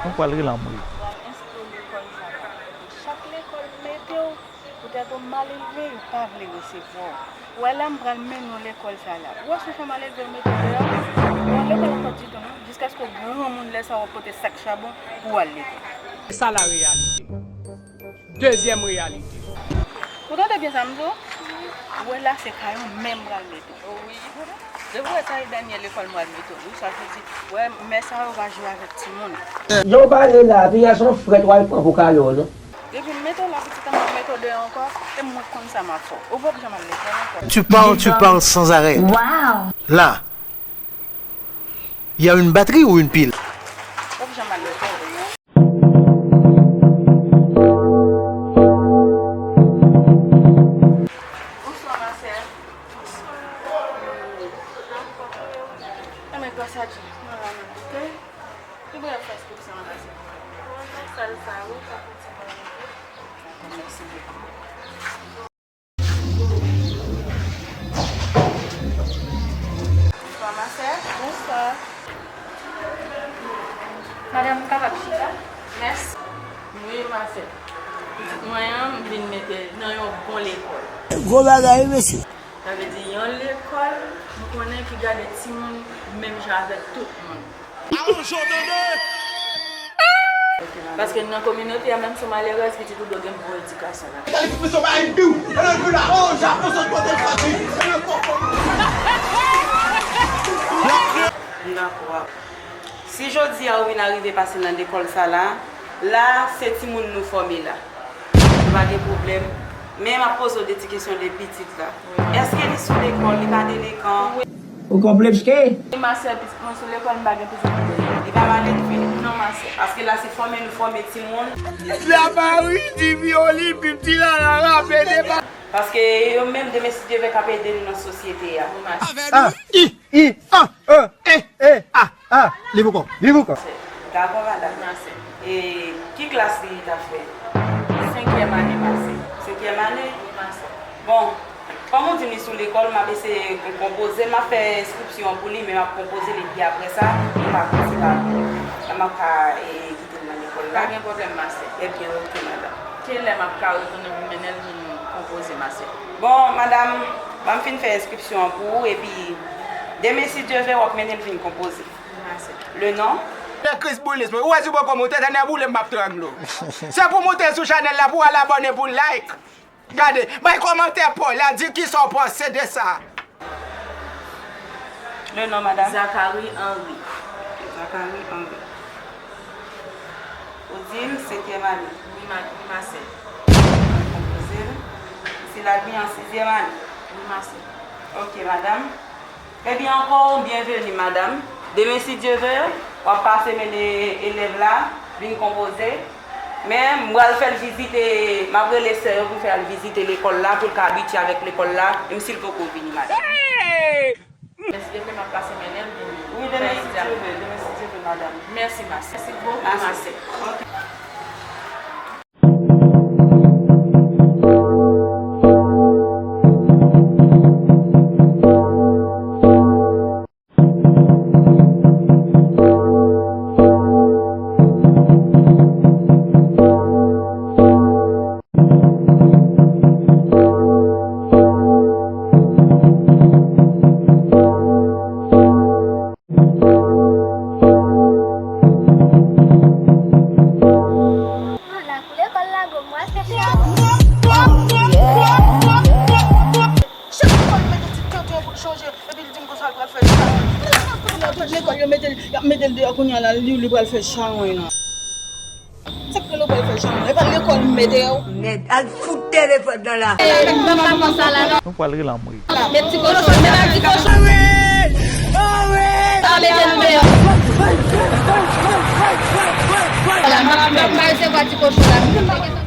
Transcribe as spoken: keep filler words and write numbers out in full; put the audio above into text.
Nou pral ri l anmwe. Pral enskri w lekòl sa la. Chak lekòl mete w, poutèt ou malelve, yo pa vle resevwa w. Ou wè la, m pral mennen w lekòl sa la. Ou wè, si w fè malelve, yo mete w deyò. Ou wè, lekòl pa ditou, non. Jiskaske w granmoun, lè sa, w ap pote sak chabon pou w al lekòl. Sa la reyalite. Dezyèm reyalite. Ou tande byen sa m di w? Ou wè la, se kay ou menm pral mete w. O wi. Depi w wè sa, e dènye lekòl m pral mete w, wi, sa vle di, wè, mè sa yo pa jwe avèk timoun. Jan w pale la, piya se yon frèt w al pran pou kado w, non. Depi m mete w la, pitit an, m ap mete w deyò ankò, e mwen k konn sa m ap fè w. Ou p ap janm al lekòl ankò. Tu parles, tu parles sans arrêt. Wow. Là, il y a une batterie ou une pile? Ou p ap janm al lekòl. Bonswa, ma sè. Bonswa. Enben, gras a Dye, mwen la nan kote. Ki bò y ap fè enskripsyon an, ma sè? Nan sal sa a, wi, pa fè ti mwen. Dakò, mèsi bokou. Bonswa, ma sè. Bonswa. Madanm, m kapab chita? Mèsi. Wi, ma sè. Pitit mwen an, m vin mete l nan yon bon lekòl. Gwo bagay, wi, mesye. Sa vle di, yon lekòl, m konnen ki gade timoun menm jan avèk tout moun. Alonje w tande! Paske nan kominote a, menm si w malerèz, pitit ou dwe gen bon edikasyon la. Gade ki pwofesè pa enbi w! Gade kou la! Oh, Japon sot pote l soti! Gade kòkò! M dakò. Si jodi a ou vin arive pase nan lekòl sa la, la se timoun nou fòme la. Nou pa gen pwoblèm. Men m ap poze w de ti kesyon de pitit la. Èske li sou lekòl, li pa delekan? Ou konpleske? Wi, ma sè, pitit mwen sou lekòl, m pa gen pitit mwen. Li pa malelve? Non, ma sè. Paske la se fòme nou fòme timoun. La pa wi, di pi oli, pi piti la, la, la, pede pa. Paske yo menm, demen si Dye vle, k ap ede nou nan sosyete a. Wi, ma sè. Ah, i, i, ah, e, e, e, ah. Ah, li poko, li poko. Dakò, madanm. Mèsi. E ki klas li t ap fè? Senkyèm ane, ma sè. Senkyèm ane? Wi, ma sè. Bon, kòm ou di m li sou lekòl, m ap eseye konpoze l, m ap fè enskripsyon an pou li, men m ap konpoze l, epi apre sa, nou ka kontinye. M ap ka, e, kite l nan lekòl la. Pa gen pwoblèm, ma sè. Ebyen, oke, madanm. Kilè m ap ka retounen pou mennen l vin konpoze, ma sè? Bon, madanm, ban m fin fè enskripsyon an pou ou, epi demen, si Dye vle, w ap mennen l vin konpoze. Le nom? Nèg Kris boulis mwen. Ou wè si w poko monte, tande boule m ap trangle w. Se pou w monte sou chanèl la, pou w al abòne, pou w like. Gade, bay kòmantè pa w la, di kisa w panse de sa. Le nom, madame? Zacharie Henry. Zacharie Henry. Ou di m senkyèm ane? Wi, ma, wi, ma sè. Konpoze l. Se la li an sizyèm ane? Wi, ma sè. Ok, madame. Ebyen, ankò, byenveni, madame. Demen, si Dye vle, w ap pase mennen elèv la vin konpoze. Men, m pral fè l vizite, m ap rele sè yo pou m fè al vizite lekòl la, pou l ka abitye avèk lekòl la, menm si l poko vini, madame. Hey! Demen, si Dye vle, m ap pase mennen l vin. Wi, demen, si Dye vle, demen, si Dye vle, madame. Mèsi, ma sè. Mèsi bokou, ma sè. Ok. Chak fwa l mete ti tenten pou l chanje, epi l di m konsa l pral fè chawony. Lekòl yo mete l, y ap mete l deyò kounye a la, li, li pral fè chawony nan. Sa k fè l pral fè chawony? E pa lekòl m mete w. Mèd, al fout telefòn nan la. Nou pral ri l anmwe. Met ti kochon, met ti kochon. Sa mete nou deyò. Ala, m ap, m ap resevwa ti kochon la.